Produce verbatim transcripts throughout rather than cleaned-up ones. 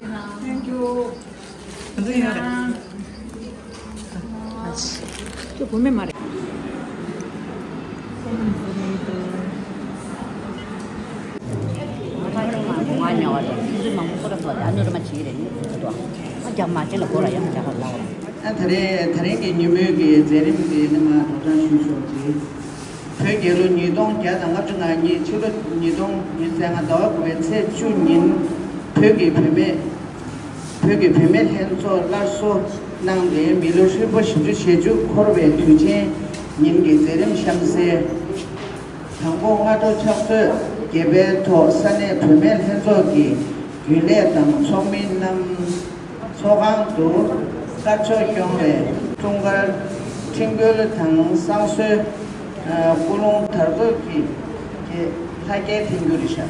Thank you. ཁྱོད་བུད་མེད་མ་རེད། ང་ཉོ་བ་དང་སྲིད་ཇུས་མང་པོ་ཁོ་རང་ཚོ་ལ་ཨ་ནུ་རི་མ་བྱེད་ཀྱི་རེད། ནི་ཁོ་ཚོ་ཨ་རྒྱ་མ་ཅན་ལ་སྒོ་ལ་ཡང་རྒྱ་གར་ལ་བ། ཨ་ད་རེས་ད་རིང་གི་ཉིན་མོའི་གི་མཛད་རིམ་དེ་ནི་མ་དོ་དྲང་ཞུས་ཆོག་ཅིག་བོད་རྒྱལ་ལོ་ཉིས་སྟོང་བརྒྱ་དང་ལྔ་བཅུ་ང་གཉིས་ཕྱི་ལོ་ཉིས་སྟོང་ཉི་ཤུ་རྩ་ལྔ་ཟླ་བ་དགུ་པའི་ཚེས་བཅུ་ཉིན་བོད་ཀྱི་བུད་མེད་བོད་ཀྱི་བུད་མེད་ལྷན་ཚོགས་སླར་གསོ་གནང་སྟེ་མི་ལོ་ཧྲིལ་པོ་བཞི་བཅུ་ཞེ་གཅིག་འཁོར་བའི་དུས་ཆེན་ཉིན་གྱི་མཛད་རིམ་གཤམ་གསལ། དང་པོ་སྔ་དྲོ་ཕྱག་ཚོད་བརྒྱད་པའི་ཐོག་ས་གནས་བུད་མེད་ལྷན་ཚོགས་ཀྱི་རྒྱུན་ལས་དང་ཚོགས་མི་རྣམས་ཚོགས་ཁང་དུ་དཀར་ཕྱོགས་གཡོན་པའི་འཁྲུངས་སྐར་ཁྲིམས་འགུལ་དང་བསང་གསོལ། ཨ་སྐུ་རླུང་དར་ཚོགས་ཀྱི་ལྷ་རྒྱལ་འཐེན་རྒྱུ་རེད་ཤག་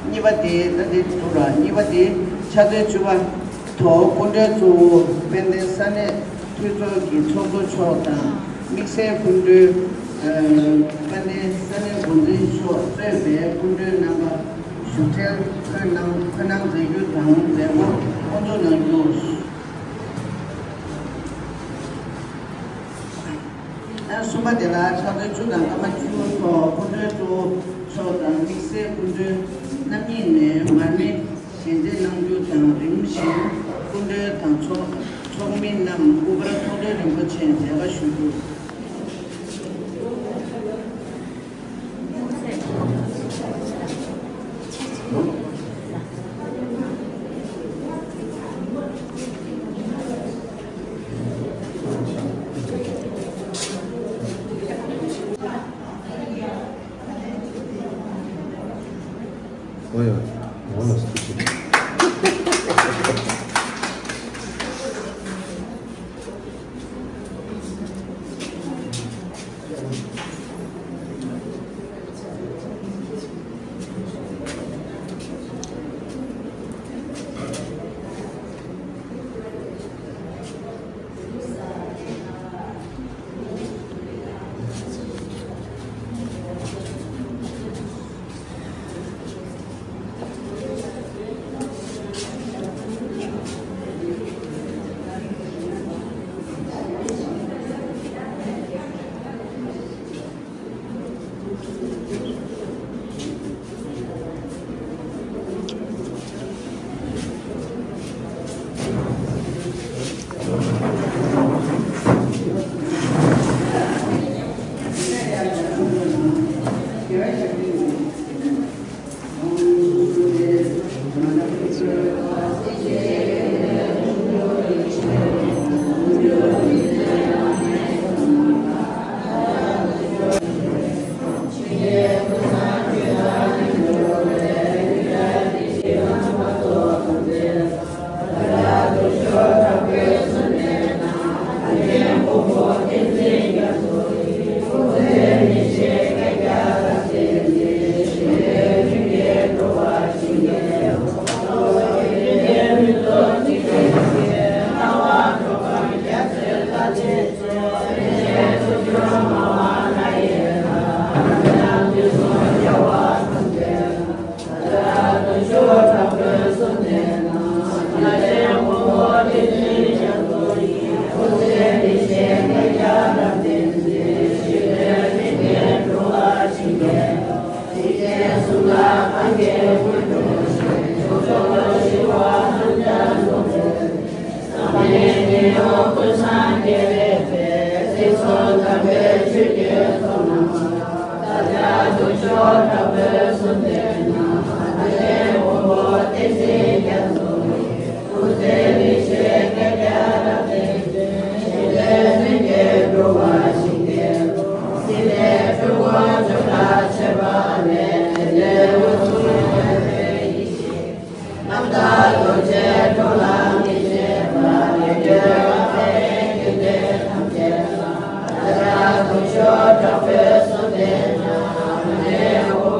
གཉིས་པ་དེ་ད་དེ་འདུག་ར། གཉིས་པ་དེ་ཕྱག་ཚོད་བཅུ་པ་ཐོག་སྐུ་མགྲོན་གཙོ་བོ་དཔལ་ལྡན་ས་གནས་འཐུས་ཚོགས་ཀྱི་ཚོགས་གཙོ་མཆོག་དང་དམིགས་བསལ་སྐུ་མགྲོན་ཨ་དཔལ་ལྡན་ས་གནས་འགོ་འཛིན་མཆོག་གཙོས་པའི་སྐུ་མགྲོན་རྣམ་པ་བཞུགས་གྲལ་འཁོད་གནང་འཁོད་གནང་མཛད་རྒྱུ་དང་མཛད་སྒོ་དབུ་འཛུགས་གནང་རྒྱུ། ཨ་གསུམ་པ་དེ་ལ་ཕྱག་ཚོད་བཅུ་དང་སྐར་མ་བཅུ་ཐོག་སྐུ་མགྲོན་གཙོ་བོ་མཆོག་དང་དམིགས་བསལ་སྐུ་མགྲོན་རྣམ་གཉིས་ནས་མར་མེ་ཞལ་འདེབས་གནང་རྒྱུ་དང་། རིམ་བཞིན་སྐུ་མགྲོན་དང་ཚོགས་ཚོགས་མི་རྣམས་སྐུ་པར་ཐུགས་འདུན་རིན་པོ་ཆེ་མཇལ་ཁ་ཞུ་རྒྱུ། ཨོ་ཡ། ཨོ་ལ་སི་ཏུ་སི། རྣམ་དག་རྡོ་རྗེ་འགྲོ་ལ་མི་བྱེད་པ། ལས་འབྲས་ལ་ཕན་རྒྱུ་འབྲས་ཐམས་ཅད་ལ། ལ་དྭགས་ལུགས་ཤོག་དྲག་པོའི་གསོལ་འདེབས་ན། ཨ་ནེ་འོ་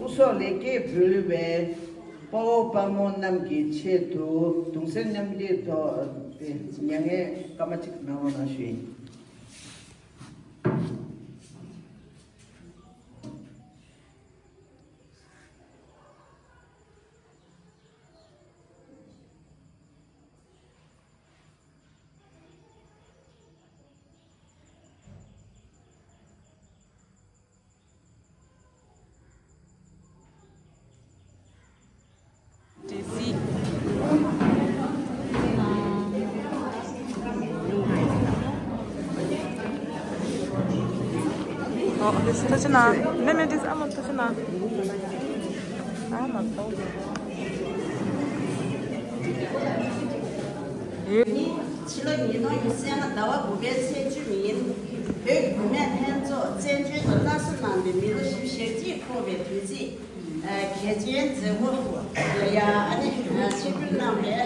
སྐུ་སྲོག་ལེགས་སྐྱེས་འབུལ་བའི་དཔའ་བོ་དཔའ་མོ་རྣམས་ཀྱི་ཆེད་དུ་གདུང་སེམས་མཉམ་སྐྱེད་ཐོག་མྱ་ངན་སྐར་མ་གཅིག་གནང་རོགས་གནང་ཞུ་ཡིན། ཕྱི་ལོ་ཉིས་སྟོང་ཉི་ཤུ་རྩ་ལྔ་ཟླ་བ་དགུ་པའི་ཚེས་བཅུ་ཉིན་བོད་ཀྱི་བུད་མེད་ལྷན་ཚོགས་བཙན་བྱོལ་དུ་སླར་གསོ་གནང་སྟེ་མི་ལོ་བཞི་བཅུ་ཞེ་གཅིག་འཁོར་བའི་དུས་ཚིགས་གལ་ཆེན་མཛད་སྒོ་ལ་ཡང་ཨ་ནི་ཆིབས་བསྒྱུར་གནང་བའི་དེ་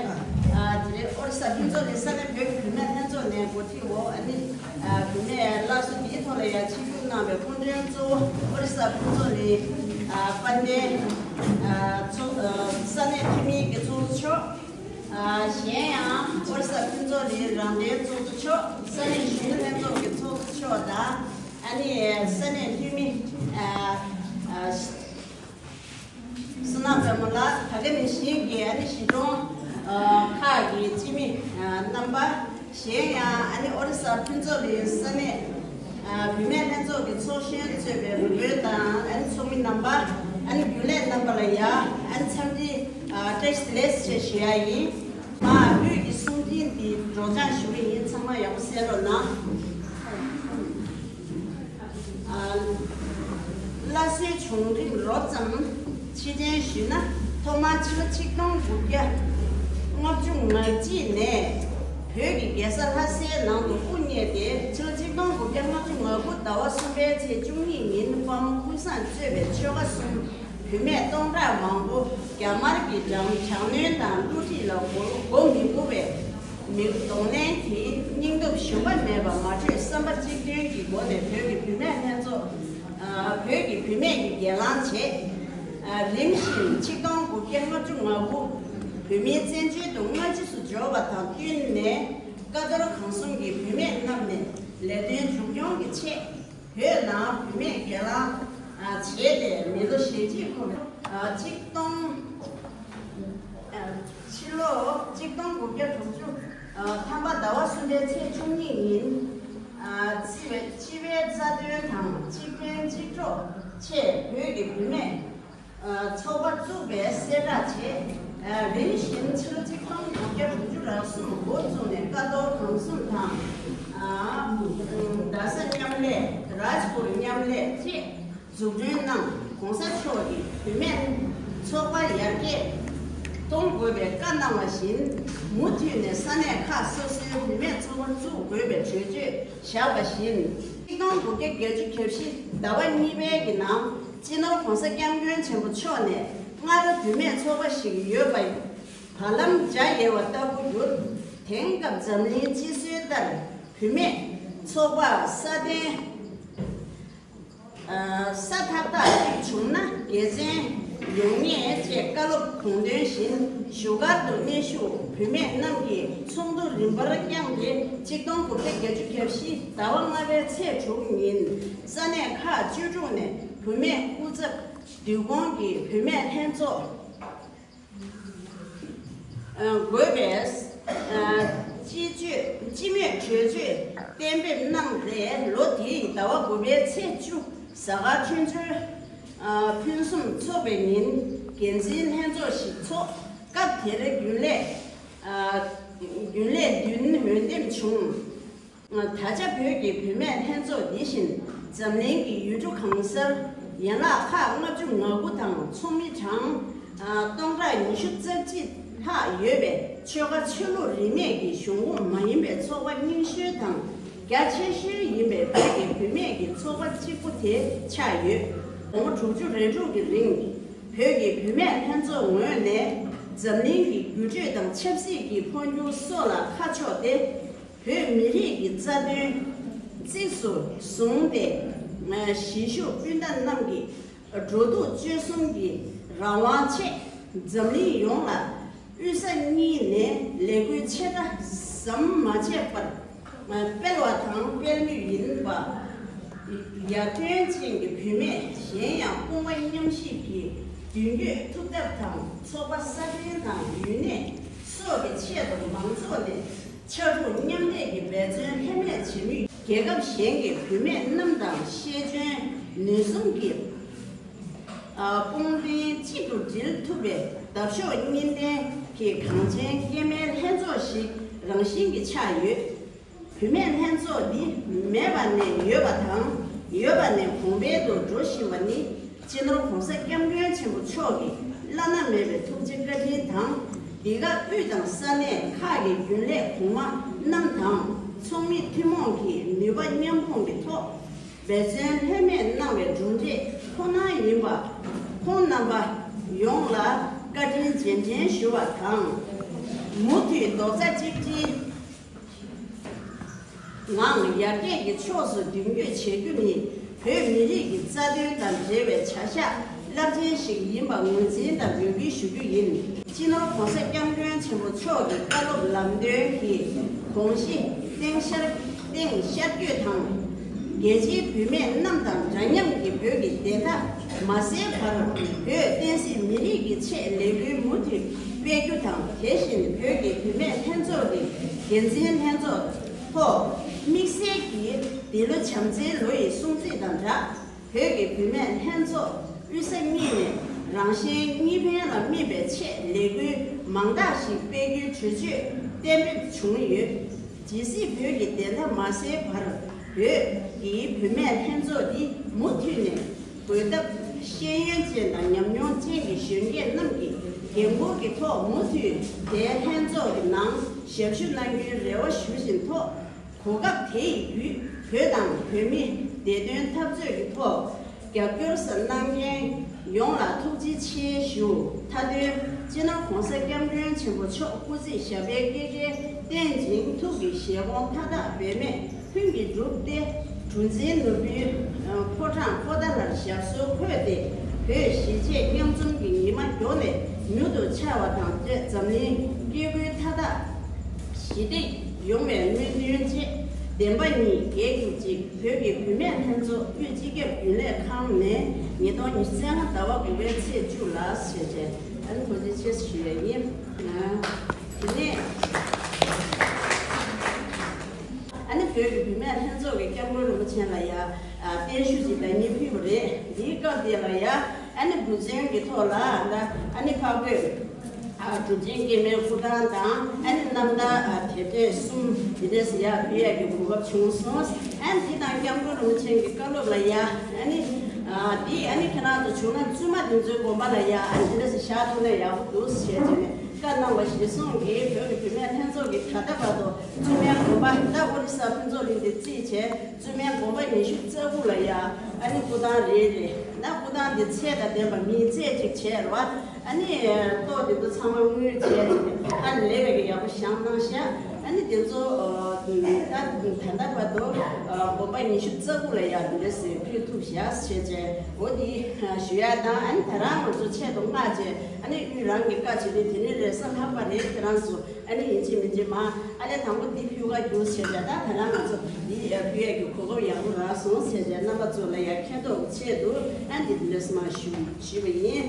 རིང་ཨོ་རི་ས་ཕུན་ཚོགས་གླིང་ས་གནས་བོད་ཀྱི་བུད་མེད་ལྷན་ཚོགས་ནས་འགོ་ཁྲིད་འོག་ཨ་ནི་བུད་མེད་སླར་གསོ་འདིའི་ཐོག་ལ་ཡང་ཆིབས་བསྒྱུར་གནང་བའི་སྐུ་མགྲོན་གཙོ་བོ་ཨོ་རི་ས་ཕུན་ཚོགས་གླིང་དཔལ་ལྡན་ཚོགས་ས་གནས་འཐུས་མིའི་དགེ་ཚོགས་གཙོ་མཆོག་གཞན་ཡང་ཨོ་རི་ས་ཕུན་ཚོགས་གླིང་རང་བདེན་ཚོགས་གཙོ་མཆོག་ས་གནས་གཞོན་ནུ་ལྷན་ཚོགས་ཀྱི་ཚོགས་གཙོ་མཆོག་དང་ཨ་ནི་ས་གནས་འཐུས་མི་བསོད་ནམས་དཔལ་མོ་ལགས། ད་ག་ནང་བཞིན་གྱི་ཨ་ནི་གཞིས་གྲོང་ཁག་གི་སྤྱི་མི་རྣམ་པ། གཞན་ཡང་ཨ་ནི་ཨོ་རི་ས་ཕུན་ཚོགས་གླིང་ས་གནས་བུད་མེད་ལྷན་ཚོགས་ཀྱི་ཚོགས་གཞོན་གཙོས་པའི་མི་དབོན་དང་ཨ་ནི་ཚོགས་མི་རྣམ་པ། ཨ་ནི་རྒྱུན་ལས་རྣམ་པ་ལ་ཡང་ཨ་ནི་འཚམས་འདྲི་བཀྲ་ཤིས་བདེ་ལེགས་ཞེས་ཞུ་ཡ་ཡིན། མ་དབུས་ཀྱི་གསུང་འཕྲིན་འདི་སྒྲོག་སྦྱང་ཞུ་གི་ཡིན། ཚང་མ་ཡག་པོ་གསན་རོགས་གནང་། སླར་གསོའི་བྱུང་རིམ་རོབ་ཙམ་ཕྱིར་དྲན་ཞུས་ན། ཐོག་མར་ཕྱི་ལོ་ཆིག་སྟོང་དགུ་བརྒྱ་ལྔ་བཅུ་ང་གཅིག་ནས་བོད་ཀྱི་རྒྱལ་ས་ལྷ་སའི་ནང་དུ་དབུ་བརྙེས་ཏེ། ཕྱི་ལོ་ཆིག་སྟོང་དགུ་བརྒྱ་ལྔ་བཅུ་ང་དགུ་ཟླ་བ་གསུམ་པའི་ཚེས་བཅུ་གཉིས་ཉིན་དཔའ་མོ་ཀུན་བཟང་གཙོས་པའི་ཆོལ་ཁ་གསུམ་བུད་མེད་སྟོང་ཕྲག་མང་པོ་རྒྱ་དམར་གྱི་དྲག་དྲག་གནོན་དང་བསླུ་བྲིད་ལ་མགོ་མགོ་མི་སྒུར་བའི་མི་གདོང་ལེན་གྱིས་སྙིང་སྟོབས་ཞུམ་པ་མེད་པར་མ་བགྲོས་བསམ་པ་གཅིག་མཐུན་གྱི་སྒོ་ནས་བོད་ཀྱི་བུད་མེད་ལྷན་ཚོགས། ཨ། བོད་ཀྱི་བུད་མེད་ཀྱི་སྒེར་ལངས་བྱས། ཨ། རིམ་བཞིན་ཆིག་སྟོང་དགུ་བརྒྱ་ལྔ་བཅུ་ང་དགུ་བོད་མིའི་བཙན་བྱོལ་དུ་སྔ་ཕྱི་སུ་འབྱོར་བ་དང་བསྟུན་ནས། ཀ་རྡོར་གང་གསུམ་གྱི་བུད་མེད་རྣམས་ནས་ལས་དོན་མཇུག་སྐྱོང་གི་ཆེད། བོད་ནང་བུད་མེད་སྒེར་ལངས་བྱས་ཏེ་མི་ལོ་ཞེ་གཅིག་འཁོར། ཆིག་སྟོང་ཕྱི་ལོ་ཆིག་སྟོང་དགུ་བརྒྱ་དྲུག་ཅུ་ཐམ་པ་ཟླ་བ་གསུམ་པའི་ཚེས་བཅུ་གཉིས་ཉིན། སྤྱི་པའི་རྩ་དོན་དང་གཅིག་ཕན་གཅིག་གྲོགས་ཆེད་བོད་ཀྱི་བུད་མེད་ཚོགས་པ་བཙུགས་པའི་གསལ་བསྒྲགས་བྱས། རིམ་བཞིན་ཕྱི་ལོ་ཆིག་སྟོང་དགུ་བརྒྱ་དྲུག་ཅུ་རེ་གསུམ་འགོ་བཙུགས་ནས་ཀ་རྡོར་གང་གསུམ་དང་། རྡ་ས་མཉམ་ལས། རཱཇ་པུར་མཉམ་ལས་བཅས་འཛུགས་སྐྲུན་གནང་། ༸གོང་ས་མཆོག་གིས་བུད་མེད་ཚོགས་པ་ཡར་རྒྱས་གཏོང་དགོས་པའི་བཀའ་གནང་བ་བཞིན། མུ་མཐུད་ནས་ས་གནས་ཁག་སོ་སོའི་བུད་མེད་ཚོགས་པ་བཙུགས་དགོས་པའི་གྲོས་ཆོད་བཞག་པ་བཞིན། ཆིག་སྟོང་དགུ་བརྒྱ་བརྒྱད་ཅུ་གྱ་བཞི་ཟླ་བ་གཉིས་པའི་གི་ནང་སྤྱི་ནོར་༸གོང་ས་༸སྐྱབས་མགོན་ཆེན་པོ་མཆོག་ནས་སྔར་བུད་མེད་ཚོགས་པ་ཞིག་ཡོད་པ་བར་ལམ་བྱ་ཡལ་བ་ལྟ་བུ་གྱུར། དེང་སྐབས་འཛམ་གླིང་སྤྱི་སྲོལ་ལྟར་བུད་མེད་ཚོགས་པ་སྲ་བརྟན་སྲ་ཐག་ཐག་ཅིག་བྱུང་ན་དགེ་མཚན་ཡོང་ངེས་ཅེས་བཀའ་སློབ་དགོངས་དོན་བཞིན། བཞུགས་སྒར་དུ་གནས་བཞུགས་བུད་མེད་རྣམས་ཀྱིས་ཚོགས་འདུ་རིམ་པར་བསྐྱངས་ཏེ། ཆིག་སྟོང་དགུ་བརྒྱ་བརྒྱད་ཅུ་གྱ་བཞི་ཟླ་བ་ལྔ་པའི་ཚེས་དྲུག་ཉིན་ས་གནས་ཁག་བཅུ་དྲུག་ནས་བུད་མེད་སྐུ་ཚབ་བསྡུ་སྐོང་གིས་བུད་མེད་ལྷན་ཚོགས་དགོས་པའི་སྤྱི་སྤྱོད་སྤྱི་མོས་གྲོས་ཆོད་གཏན་འབེབས་གནང་སྟེ། ལོ་དེའི་ཟླ་བ་དགུ་པའི་ཚེས་བཅུ་གཟའ་སྐར་ཆུ་ཚོད་ཕུན་སུམ་ཚོགས་པའི་ཉིན་འགན་འཛིན་ལྷན་ཚོགས་ཤིག་འཚོགས། སྐབས་དེར་རྒྱུན་ལས་རྒྱུན་ལས་བདུན་འོས་འདེམས་བྱུང་། ད་ཆ་བོད་ཀྱི་བུད་མེད་ལྷན་ཚོགས་འདི་བཞིན་འཛམ་གླིང་གི་ཡུལ་གྲུ་གང་སར་ཡན་ལག་ཁག་ལྔ་བཅུ་ང་དགུ་དང་ཚོགས་མི་གྲངས་ སྟོང་ཕྲག་ཉི་ཤུ་རྩ་གཅིག་ལྷག་ཡོད་པའི་ཆོལ་ཁ་ཆོས་ལུགས་རིས་མེད་ཀྱི་གཞུང་ཁོངས་མ་ཡིན་པའི་ཚོགས་པ་རྙིང་ཤོས་དང་རྒྱ་ཆེ་ཤོས་ཡིན་པའི་བོད་ཀྱི་བུད་མེད་ཀྱི་ཚོགས་པ་གཅིག་པུ་དེ་ཆགས་ཡོད། ལོ་ངོ་དྲུག་ཅུ་རེ་དྲུག་གི་རིང་། བོད་ཀྱི་བུད་མེད་ལྷན་ཚོགས་ངོས་ནས་འཛམ་གླིང་གི་བརྒྱུད་སྤྲོད་དང་ཆབ་སྲིད་ཀྱི་འཕོ་འགྱུར་སོགས་ལ་ཁ་ཕྱོགས་ཏེ། བོད་མི་རིགས་ཀྱི་རྩ་དོན་གཙིགས་སུ་བཟུང་སྟེ། གཞིས་བཞུགས་སྤུན་ཟླ་རྣམས་ཀྱི་འགྲོ་འདུག་སྤྱོད་གསུམ་གྱི་རང་དབང་ཆེད་འཛམ་གླིང་ཡོངས་ལ་དབུས་ས་གཉིས་ནས་ལས་འགུལ་ཆེ་ཕྲ་ཟམ་མ་ཆད་པར་སྤེལ་བ་དང་སྤེལ་མུས་ཡིན་པ། ཡར་ཐོན་ཅན་གྱི་བུད་མེད་གཞན་ཡང་དཔུང་པ་མཉམ་གཤིབ་ཀྱིས་མདུན་སྐྱོད་ཐུབ་ཐབས་དང་། ཚོགས་པ་སྲ་བརྟན་དང་ཡུན་གནས་སོགས་ཀྱི་ཆེད་དུ་མང་ཚོགས་ནས་ཕྱར་གྲུ་མཉམ་འདེགས་ཀྱི་འབད་བརྩོན་ལྷོད་མེད་བྱེད་མུས། རྒྱལ་ཁབ་གཞན་གྱི་བུད་མེད་རྣམས་དང་ཤེས་འཇོན་ནུས་གསུམ་གྱི་དཔུང་མདུན་གཅིག་ཏུ་སྒྲིལ་ཐུབ་པའི་འདབ་གཤོག་གཉིས་ལྡན་གྱི་གངས་ཅན་སྐྱེས་མའི་ལྷན་ཚོགས་ཤིག་རང་བཞིན་གྱིས་ཆགས་ཡོད། བུད་མེད་ལྷན་ཚོགས་འདི་མེད་པ་ནས་ཡོད་པ་དང་། ཡོད་པ་ནས་གོང་འཕེལ་དུ་འགྲོ་བཞིན་པ་ནི། སྤྱི་ནོར་༸གོང་ས་༸སྐྱབས་མགོན་ཆེན་པོ་མཆོག་གི་བླ་ན་མེད་པའི་ཐུགས་རྗེ་བཀའ་དྲིན་དང་། འདི་ག་དབུས་དང་ས་གནས་ཁག་གི་རྒྱུན་ལས་གོང་མ་རྣམས་དང་། ཚོགས་མི་ཐུན་མོང་གི་ནུས་པ་མཉམ་སྤུངས་ཀྱི་ཐོག་འབད་བརྩོན་ལྷོད་མེད་གནང་བའི་གྲུབ་འབྲས་ཁོ་ན་ཡིན་པ། ཁོང་རྣམ་པ་ཡོངས་ལ་བཀའ་དྲིན་རྗེས་དྲན་ཞུ་བ་དང་། མུ་མཐུད་རྡོག་རྩ་གཅིག་སྒྲིལ་ངང་ཡར་རྒྱས་ཀྱི་ཕྱོགས་སུ་མདུན་སྐྱོད་བྱེད་རྒྱུ་ནི་བོད་མི་རིགས་ཀྱི་རྩ་དོན་དང་འབྲེལ་བའི་བྱ་གཞག་རླབས་ཆེན་ཞིག་ཡིན་པ་ངོས་འཛིན་དང་འབོད་སྐུལ་ཞུ་རྒྱུ་ཡིན། སྤྱི་ནོར་༸གོང་ས་༸སྐྱབས་མགོན་ཆེན་པོ་མཆོག་གི་བཀའ་སློབ་ལམ་སྟོན་གྱི་དགོངས་གཞི་སྟེང་ཤར་སྟེང་ཤར་བསྐྱོད་དང་། རྒྱལ་སྤྱིའི་བུད་མེད་རྣམས་དང་འདྲ་མཉམ་གྱི་བོད་ཀྱི་བདེན་མཐའ་མ་གསལ་བར། བོད་བསྟན་སྲིད་མི་རིགས་ཀྱི་ཆེད་ལས་འགུལ་མུ་མཐུད་སྤེལ་རྒྱུ་དང་། དེ་བཞིན་བོད་ཀྱི་བུད་མེད་ལྷན་ཚོགས་ཀྱི་འགན་འཛིན་ལྷན་ཚོགས་ཐོག་དམིགས་བསལ་གྱིས་འདི་ལོ་བྱམས་བརྩེའི་ལོ་ཡི་སྲུང་བརྩི་དང་སྦྲགས། བོད་ཀྱི་བུད་མེད་ལྷན་ཚོགས་དབུས་ས་གཉིས་ནས་རང་གཞན་གཉིས་ཕན་ལ་དམིགས་པའི་ཆེད་ལས་འགུལ་མང་དག་ཞིག་སྤེལ་རྒྱུའི་གྲོས་ཆོད་གཏན་འབེབས་བྱུང་ཡོད། ཇི་སྲིད་བོད་ཀྱི་བདེན་མཐའ་མ་གསལ་བར། བོད་ཀྱི་བུད་མེད་ལྷན་ཚོགས་འདི་མུ་མཐུད་ནས་འགོད་ཐབས་ཤེས་ཡོན་ཅན་དང་ཉམས་མྱོང་ཅན་གྱི་གཞོན་སྐྱེས་རྣམས་ཀྱི་འགན་འཁུར་གྱི་ཐོག་མུ་མཐུད་དེ་ལྷན་ཚོགས་ཀྱི་ནང་ཞབས་ཞུ་གནང་རྒྱུའི་རེ་བ་ཞུ་བཞིན། ཐོག་གོ་སྐབས་དེ་ཡི་བརྒྱུད་བོད་དང་བོད་མིའི་བདེ་དོན་འཐབ་རྩོད་ཀྱི་ཐོག་རྒྱབ་སྐྱོར་གནང་མཁན་ཡོངས་ལ་ཐུགས་རྗེ་ཆེ་ཞུ། མཐའ་དོན་སྤྱི་ནོར་༸གོང་ས་༸སྐྱབས་མགོན་ཆེན་པོ་མཆོག་སྐུ་ཚེ་ཞབས་པད་བསྐལ་བརྒྱར་བརྟན་ཅིང་ཐུགས་ཀྱི་བཞེད་དགོངས་མཐའ་དག་འབད་མེད་ལྷུན་གྱིས་གྲུབ་སྟེ། གྲུ་འཛིན་ནོར་བུའི་ཕོ་བྲང་པོ་ཏཱ་ལར་ཞབས་སོར་འཁོད་དེ། བོད་གཞིས་བྱེས་མཉམ་འཛོམས་ཀྱི་ཉི་མ་མགྱོགས་ནས་མྱུར་དུ་འཆར་བ་དང་བཅས། འཛམ་གླིང་སྐྱེ་དགུའི་མཐའ་དག་ཞི་བདེ་ཡོང་བའི་སྨོན་འདུན་བཅས། བདེན་པ་ཉིད་རྒྱལ་གྱུར་ཅིག་བོད་ཀྱི་བུད་མེད་ལྷན་ཚོགས་དབུས་སྤྱི་ཁྱབ་རྒྱུན་ལས་ཁང་ནས་ཉིས་སྟོང་ཉི་ཤུ་རྩ་ལྔ་ཟླ་བ་དགུ་པའི་ཚེས་བཅུ་ལ་ཞེས་བྱས། ཨ་ནི་ཐུགས་རྗེ་ཆེ་ཞུ་ཡས་ཡིན། དེ་ནས་ཨ་ནི་བོད་ཀྱི་བུད་མེད་ལྷན་ཚོགས་ཀྱི་སྐྱབས་མགོན་རིན་པོ་ཆེ་ལ་ཡ་བརྟན་བཞུགས་ཀྱི་བདག་ཉིད་ཕུལ་བ་རེད། འདིའི་སྐབས་དེ་ལ་ཡ་ཨ་ནི་དགུ་མཚོན་གྱི་ཐོག་ལ་ཨ་ནི་འཕགས་བོད་གྲུབ་ཆེན་སྐྱེས་མའི་སྐུ་ཐང་དང་ཨ་ནི་རྣམ་ཐར་དེབ་ཐེར་གསུམ་འདི་འདྲས་ཡ་ཕུལ་ཡ་གི་གོ་སྐབས་བྱུང་སོང་། ཨ་ནི་འདི་དང་སྐྱབས་མགོན་རིན་པོ་ཆེ་གི་བཀའ་སློབ་ལ་ཡ་ཨ་ནི་འདི་ཨ་ནི་ཁྱེད་རང་ཚོ་བྱུང་ན་བཙུན་མ་འདི་ཚོའི་དགོན་པ་ལ་ཡ་ཨ་ནི་འདི་འདྲས་བཞག་ཐུབ་ན་ཡག་པོ་འདུག་ཟེར་བྱས་ནས་བཀའ་གནང་བ་གཞིར་བཟུང་གིས་བོད་ཀྱི་བུད་མེད་ལྷན་ཚོགས་ཀྱིས་ད་ལྟ་བར་དུ་བཙུན་མའི་དགོན་པ་ད་ཨོ་རི་ས་ཕུན་ཚོགས་གླིང་དེ་རྩིས་བྱས། བཙུན་མའི་དགོན་པ་ཉི་ཤུ་རྩ་དགུ་ལ་ཡ་ཨ་ནི་སྐུ་ཐང་རེ་རེ་ན་སྐུ་ཐང་དེ་ཚད་དང་ལྡན་པ་མིང་ཚད་ཅིག་བྱས་རེད་བ། ཨ་ནི་ཏོག་དེ་ཚོ་ཚང་མ་དངུལ་བྱས་ཨ་ནི་ལས་ཀ་གི་ཡག་པོ་བཞེངས་གནང་ཤག་ཨ་ནི་དེ་ཚོ་ད་ད་ལྟ་བར་དུ་དགོན་པ་ཉི་ཤུ་རྩ་དགུ་ལ་ཡ་དེ་འདྲ་ཟེར་ཕུལ་ཐུབ་ཤག་ཟེར་བྱས་འོ་དེ་ཞུ་ཡ་དང་། ཨ་ནི་ད་རང་ང་ཚོ་ཆེད་དུ་མངགས་བྱས་ཨ་ནི་དབུས་རང་གི་བཀའ་བྱེད་དུས་དེ་ནི་རེས་གཟའ་ལྷག་པ་རེད། ཁྱེད་རང་ཚོ། ཨ་ནི་ཡིན་གཅིག་མིན་གཅིག་མ་ཨ་ལས་དང་པོ་འདི་ཕུལ་ག་རྒྱུགས་བྱས་བྱས། ད་ད་ལྟ་ང་ཚོ་འདི་ཕུལ་ཡ་གི་གོ་སྐབས་ཡག་པོ་རག་སོང་ཟེར་བྱས་རྣམ་པ་ཚོ་ལ་ཡ་མཁྱེན་རྟོགས་ཆེད་དུ་ཨ་འདི་འདི་འདྲས་མ་ཞུ་ཞུས་པ་ཡིན།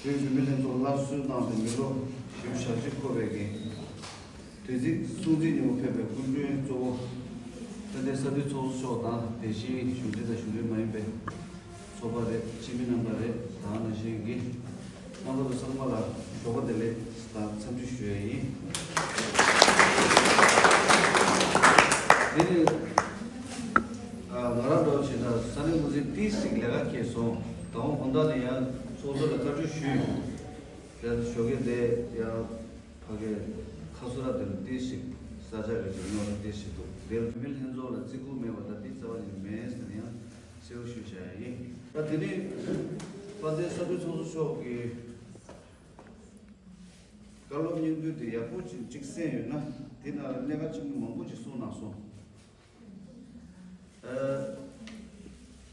བོད་བུད་མེད་ལྷན་ཚོགས་སླར་གསོའི་ནང་དུ་མི་ལོ་བཞི་བཅུ་ཞེ་གཅིག་འཁོར་བའི་གི་དུས་ཚིགས་སྲུང་བརྩི་ཉིན་མོ་ཕེབས་པའི་སྐུ་མགྲོན་གཙོ་བོ་དཔལ་ལྡན་ས་འཐུས་ཚོགས་གཙོ་མཆོག་དང་། དེ་བཞིན་གཞུང་འབྲེལ་དང་གཞུང་འབྲེལ་མ་ཡིན་པའི་ཚོགས་པ་རེད། སྤྱི་མི་རྣམ་པ་རེད། དེ་ནང་བཞིན་གྱི་རྣམ་པ་ཚོ་ཚང་མ་ལ་ཞོགས་པ་བདེ་ལེགས་དང་འཚམས་འདྲི་ཞུ་ཡ་ཡིན། དེ་ནི་ང་རང་འདྲ་བོ་བྱས་ན་ས་གནས་འགོ་འཛིན་ཏོག་ཙམ་ལས་ཀ་འཁེལ་སོང་། ད་འོང་དགོང་དག་ནས་ཡང་ཚོགས་གཙོ་ལ་བཀའ་འཁྲོལ་ཞུས་ཡོད། དེ་ཞོགས་ཀས་དེ་ཡང་ཕ་གིའི་ཁ་སོ་ར་དེ་ལ་ཏོག་ཙམ་ས་ཆ་རེ་ཅིག་ཉོ་ལ་ཏོག་ཙམ་འདུག་དེ་ལ་བུད་མེད་ལྷན་ཚོགས་ལ་བརྩི་བཀུར་མེད་པ་ད་འདི་རྩ་བ་ནས་མེད་ཟེར་ནས་ཡང་གསལ་པོ་ཞུས་བཞག་ཡ་ཡིན། ད་དེ་ནས་དཔལ་ལྡན་ས་འཐུས་ཚོགས་གཙོ་མཆོག་གིས་བཀའ་སློབ་སྙིང་བསྡུས་དེ་ཡག་པོ་ཅིག་ཅིག་གསན་ཡོད་ན་དེ་ནང་ལ་གནད་འགག་ཆེན་པོ་མང་པོ་ཅིག་གསུངས་གནང་སོང་། ཨ།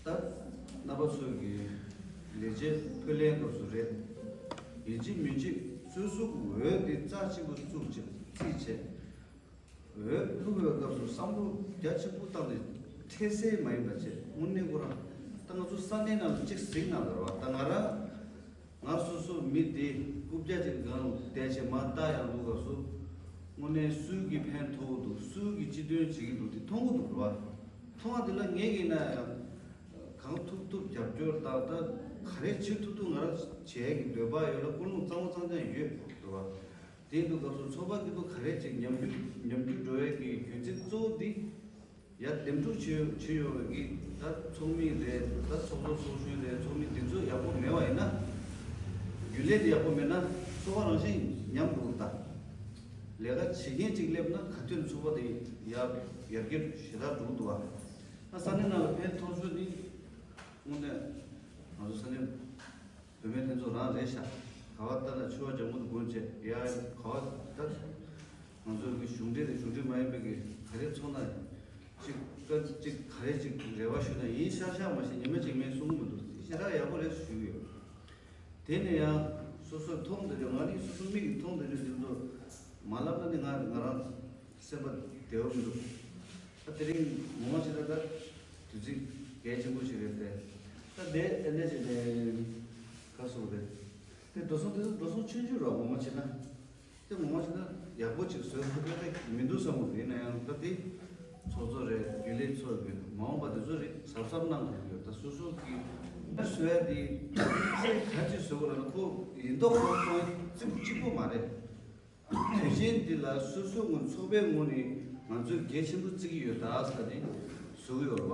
ད་རྣམ་པ་ཚོས་ཀྱི་ལས་བྱེད་ཕུད་ལེན་སྐབས་སུ་རེད། ཡིན་གཅིག་མིན་གཅིག་སོ་སོ་གི་འོས་དེ་རྩ་གཅིག་པུ་བཙུགས་བྱས་རྩིས་བྱས། འོས་བླུག་པའི་སྐབས་སུ་བསམ་བློ་རྒྱ་ཆེན་པོ་བཏང་ནས་འཕྲལ་སེལ་མ་ཡིན་པ་བྱས་དངོས་གནས་ཁོ་རང་ད་ང་ཚོ་ས་གནས་ནང་ལ་གཅིག་གཟིགས་གནང་དགོས་རེད་བ། ད་ང་རང་ང་སོ་སོ་མི་དེ་རྐུབ་བཀྱག་ཅིག་སྒང་བསྡད་བྱས་མར་ལྟ་ཡག་འདུག་སྐབས་སུ་དངོས་གནས་སུས་ཀྱི་ཕན་ཐོགས་འདུག་སུས་ཀྱི་སྤྱི་དོན་བྱེད་ཀྱི་འདུག་དེ་མཐོང་གི་འདུག་རེད་བ། མཐོང་བ་དེ་ལ་ངེད་ཀྱིས་ན་ཡང་གང་ཐུབ་ཐུབ་རྒྱབ་སྐྱོར་དང་ད་ག་རེ་བྱེད་ཐུབ་ཐུབ་ང་རང་བྱེད་ཀྱི་འདོད་པ་ཡོད་ལ་ཀུན་སློང་གཙང་མ་གཙང་རྐྱང་ཡོད་རེད་བ། དེ་འདུག་སྐབས་སུ་ཚོགས་པ་གི་ཐོག་ག་རེ་བྱེད་ཉམས་རྒུད་ཉམས་རྒུད་འགྲོ་བའི་གི་རྒྱུ་མཚན་གཙོ་བོ་འདི། ཡ་འདེམས་སྒྲུག་བྱེད་བྱེད་ཡོང་བའི་གི་ད་ཚོགས་མི་རེད། ད་ཚོགས་གཙོ་ཚོགས་གཞོན་རེད། ཚོགས་མི་འདི་ཚོ་ཡག་པོ་མེད་པ་ཡིན་ན། རྒྱུན་ལས་དེ་ཡག་པོ་མེད་ན་ཚོགས་པ་རང་བཞིན་ཉམས་འགྲོ་གི་རེད་ད། ལས་ཀ་བྱེད་མཁན་གཅིག་སླེབས་ན་ག་དུས་ཚོགས་པ་དེ་ཡར་ཡར་རྒྱས་ཞེ་དྲག་འགྲོ་གི་འདུག་བ། ད་ས་གནས་ནང་ལ་ཕན་ཐོགས་ཤོས་དེ་དངོས་གནས་ང་ཚོ་ས་གནས་བུད་མེད་ལྷན་ཚོགས་རང་རེད་ཤག་ག་བ་ལྟ་ན་ཆུ་བ་ལྗང་གུ་དེ་སྒོ་ཕྱེ་ཡ་ག་བ་ལྟ། ང་ཚོའི་གི་གཞུང་འབྲེལ་དང་གཞུང་འབྲེལ་མ་ཡིན་པའི་གི་ག་རེ་ཚོགས་ན་ཅིག་སྐད་ཅིག་ག་རེ་ཅིག་རེ་བ་ཞུས་ན་ཡིན་ཤག་ཤག་མ་གཞི་ཉི་མ་གཅིག་མིན་གསུང་གི་མི་འདུག་ཞེ་དྲག་ཡག་པོ་རེད་ཞུས་ཡོད། དེ་ནས་ཡང་སོ་སོས་མཐོང་བསྡད་རྒྱུ་ང་ནི་སོ་སོ་མིག་གིས་མཐོང་བསྡད་རྒྱུ་དེ་ཚོ་མ་ལབ་ན་ནི་ང་ང་རང་སེམས་པ་བདེ་བོ་མི་འདུག་ད་དེ་རིང་ངོ་མ་བྱས་ན་ད་དུས་ཚིགས་གལ་ཆེན་པོ་ཞིག་རེད་དེ། ད་དེ་ཨེ་འདྲ་ཞིག་ནས་ཁ་སོགས་རེད། དེ་འགྲོ་སོང་དེ་ཚོ་འགྲོ་སོང་ཆུང་ཆུང་རེད་ངོ་མ་བྱས་ན། དེ་ངོ་མ་བྱས་ན་ཡག་པོ་ཅིག་བཟོས་ཐུབ་ཀྱི་མི་འདུག་བསམ་གྱི་འདུག་ཡིན་ན་ཡང་ད་དེ་ཚོགས་གཙོ་རེད། རྒྱུན་ལས་ཚོ་རེད། མ་འོངས་པ་དེ་ཚོ་རེད་གཟབ་གཟབ་གནང་དགོས་ཀྱི་ཡོད། ད་སོ་སོ་གི་བཟོ་ཡ་དེ་ག་ཅིག་བཟོ་དགོས་ལབ་ན་ཁོ་ཡིན་མདོག་ཁོ་ཁོ་གཅིག་པོ་མ་རེད། དུས་ཆེན་འདི་ལ་སོ་སོའི་ངོས་ཚོགས་པའི་ངོས་ནས་ང་ཚོས་གལ་ཆེན་པོ་བརྩི་གི་ཡོད་ད་ཟེར་ནས་བཟོ་གི་ཡོད་རེད་བ།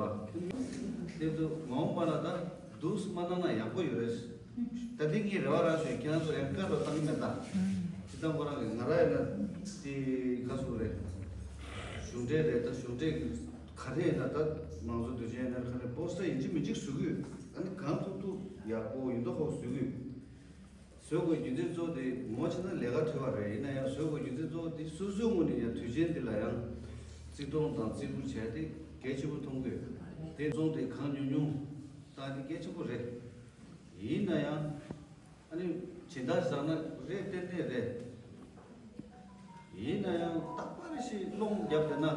དེ་ཚོ་མ་འོངས་པ་ལ་ད་འདུག་སེ་མ་གནང་ན་ཡག་པོ་ཡོད་རེད། ད་འདི་ངའི་རེ་བ་རང་ཞུ། ཁྱེད་རང་ཚོ་ཡང་བཀའ་ལ་བཏང་གི་མེད་ད། སྤྱིར་བཏང་ཁོ་རང་གི་ང་རང་ཡིན་ན་དེ་ཁ་སུ་རེད། གཞུང་འབྲེལ་རེད། ད་གཞུང་འབྲེལ་ག་རེ་ཡིན་ན་ད་མང་གཙོ་དུས་ཆེན་ཡིན་ན་ག་རེ་པོ་སི་ཊར་ཡིན་གཅིག་མིན་གཅིག་བཟོ་གི་ཡོད། ཨ་ནི་གང་ཐུབ་ཐུབ་ཡག་པོ་ཡིན་མདོག་ཁ་པོ་བཟོ་གི་ཡོད། བཟོ་དགོས་རྒྱུ་མཚན་གཙོ་བོ་དེ་ངོ་མ་བྱས་ན་ལས་ཀ་ཐུབ་པ་རེད། ཡིན་ན་ཡང་བཟོ་དགོས་རྒྱུ་མཚན་གཙོ་བོ་དེ་སོ་སོའི་ངོས་ནས་ཡང་དུས་ཆེན་འདི་ལ་ཡང་བརྩི་མཐོང་དང་བརྩི་བཀུར་བྱས་ཏེ་གལ་ཆེན་པོ་མཐོང་གི་ཡོད། དེ་ཚོང་དེ་གང་ཉུང་ཉུང་བཏང་དེ་གལ་ཆེན་པོ་རེད། ཡིན་ན་ཡང་ཨ་ནི་སྦྱིན་བདག་བཟང་ན་རེད། ཏན་ཏན་རེད། ཡིན་ན་ཡང་རྟག་པར་ཞིག་སློང་བརྒྱབ་བསྡད་ན་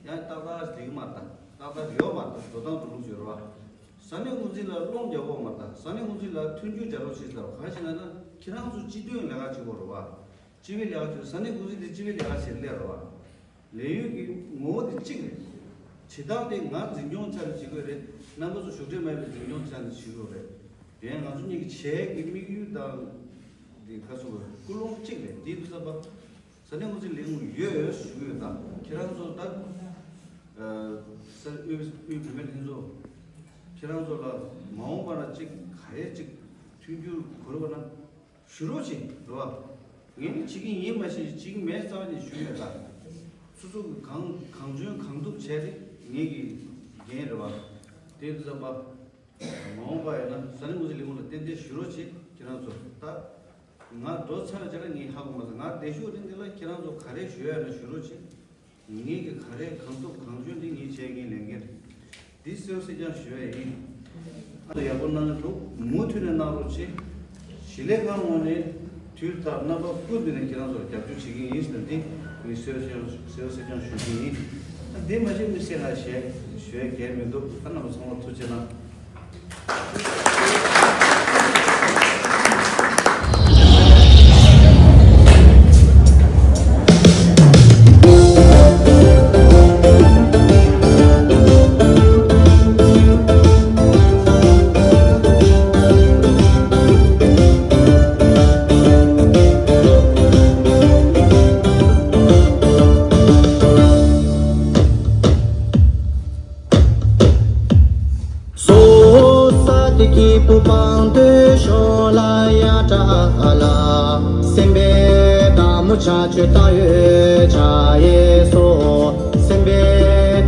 ཡང་ཏག་ཏག་ལེགས་མ་རེད། ཏག་ཏག་ཡོད་མ་རེད། འགྲོ་སྟངས་འགྲོ་ལུགས་ཡོད་རེད་བ། ས་གནས་འགོ་འཛིན་ལ་སློང་རྒྱག་དགོས་མ་རེད། ས་གནས་འགོ་འཛིན་ལ་མཐུན་འགྱུར་རྒྱག་རོགས་བྱེད་ཟེར་བ་ག་རེ་བྱེད་ན་ན་ཁྱེད་རང་ཚོ་སྤྱི་དོན་ལས་ཀ་བྱེད་དགོས་རེད་བ། སྤྱི་པའི་ལས་ཀ་བྱེད། ས་གནས་འགོ་འཛིན་དེ་སྤྱི་པའི་ལས་ཀ་བྱེད་སླེབས་རེད་བ། ལས་ཡུལ་གྱི་ངོ་བོ་དེ་གཅིག་རེད། བྱེད་སྟངས་དེ་ང་འཛིན་སྐྱོང་ཆ་ནས་བྱེད་དགོས་རེད། རྣམ་པ་ཚོ་གཞུང་འབྲེལ་མ་ཡིན་པའི་འཛིན་སྐྱོང་ཆ་ནས་བྱེད་དགོས་རེད། དེ་ཡང་ང་ཚོ་གཉིས་ཀྱི་བྱེད་ཀྱི་དམིགས་ཡུལ་དང་དེ་ཁ་སོ་ཀུན་སློང་གཅིག་རེད། དེ་དུས་ཙམ་པ་ས་གནས་འགོ་འཛིན་ལས་ཁུངས་ཡོད་ཞུ་གི་ཡོད། ད་ཁྱེད་རང་ཚོ་ད་ས་དབུས་དབུས་བུད་མེད་ལྷན་ཚོགས་ཁྱེད་རང་ཚོ་ལ་མ་འོངས་པ་ན་གཅིག་ག་རེ་གཅིག་མཐུན་འགྱུར་དགོས་རེད་པ་ན། ཞུ་རོགས་བྱེད་རོགས། ངས་ནི་བྱེད་ཀྱི་ཡིན་མ་གཞི་བྱེད་ཀྱི་མེད་རྩ་བ་ནས་ཞུ་མེད་ད། སོ་སོ་གི་གང་གང་འཇོན་གང་ཐུབ་བྱས་ཏེ་ངེད་ཀྱི་འགན་རེད་བ། དེ་དུས་ཙམ་པ། མ་འོངས་པ་ཡིན་ན་ས་གནས་འགོ་འཛིན་ལས་ཁུངས་ལ་ཏན་ཏན་ཞུ་རོགས་བྱེད་ཁྱེད་རང་ཚོ་ད། ང་འགྲོ་ཚར་རྗེས་ལ་ངས་ཧ་གོ་མ་སོང་། ང་བསྡད་ཤུགས་རིང་དེ་ལ་ཁྱེད་རང་ཚོ་ག་རེ་ཞུ་ཡ་ན་ཞུ་རོགས་བྱེད། ངེད་ཀྱི་ག་རེ་གང་ཐུབ་གང་འཇོན་དེ་ངས་བྱས་ངས་ལས་འགན་རེད། འདི་གསལ་གསལ་རྐྱང་ཞུ་ཡ་ཡིན། ཨ་ཡག་པོ་གནང་གི་འདུག་མུ་མཐུད་ནས་གནང་རོགས་བྱེད། གཞིས་ལས་ཁང་ངོས་ནས་དུས་ལྟར་རྣམ་པ་ཀུན་ཏུ་ནས་ཁྱེད་རང་ཚོར་རྒྱབ་སྐྱོར་བྱེད་ཀྱི་ཡིན་ཟེར་འདི་ངས་གསལ་གསལ་རྐྱང་ཞུ་གི་ཡིན། ཨ་འདི་མ་བྱས་མི་སེ་ང་ཞེས་ཞུ་ཡ་གལ་མི་འདུག་ཨ་རྣམ་པ་ཚང་མ་ཐུགས་རྗེ་གནང་། པོ་དཔལ་དུ་ཤོང་ལ་ཡ་ཏྲ་ཨ་ལ། སེམས་དཔའི་བདག་མོ་ཕྱག་མཆོད་བཏང་ཡོད་ཕྱག་ཡེ་སོ། སེམས་དཔའི་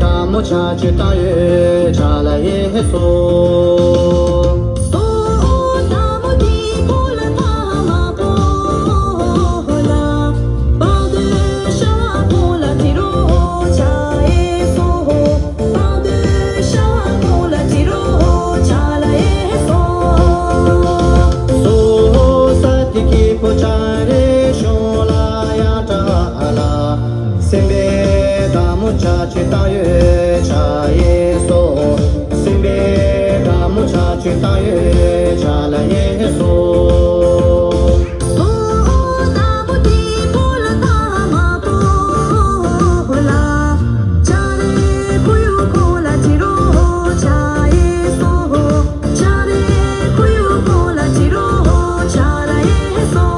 བདག་མོ་ཕྱག་མཆོད་བཏང་ཡོད་ཕྱག་ལ་ཡེ་སོ། སོ་བདག་མོ་དེ་ཁོ་ལ་ཐ་མ་པོ་ལ། བདག་དུ་ཤ་བ་ཁོ་ལ་དྲི་རོ་ཕྱག་ཡེ་སོ། བདག་དུ་ཤ་བ་ཁོ་ལ་དྲི་རོ་ཕྱག་ལ་ཡེ་སོ། སོ་ས་ཏི་ཀི་པོ་ཅ་རེ་ཤོ་ལ་ཡ་ཏྲ་ཨ་ལ། སེམས་དཔའི་བདག་མོ་ཕྱག་མཆོད་བཏང་ཡོད་ཕྱག་ཡེ་སོ། སེམས་དཔའི་བདག་མོ་ཕྱག་མཆོད་བཏང་ཡོད་ཕྱག་ལ་ཡེ་སོ། སོ་བདག་མོ་དེ་ཁོ་ལ་ཐ་མ་པོ་ལ། ཅ་རེ་ཁོ་ཡུ་ཁོ་ལ་དྲི་རོ་ཕྱག་ཡེ་སོ། ཅ་རེ་ཁོ་ཡུ་ཁོ་ལ་དྲི་རོ་ཕྱག་ལ་ཡེ་སོ།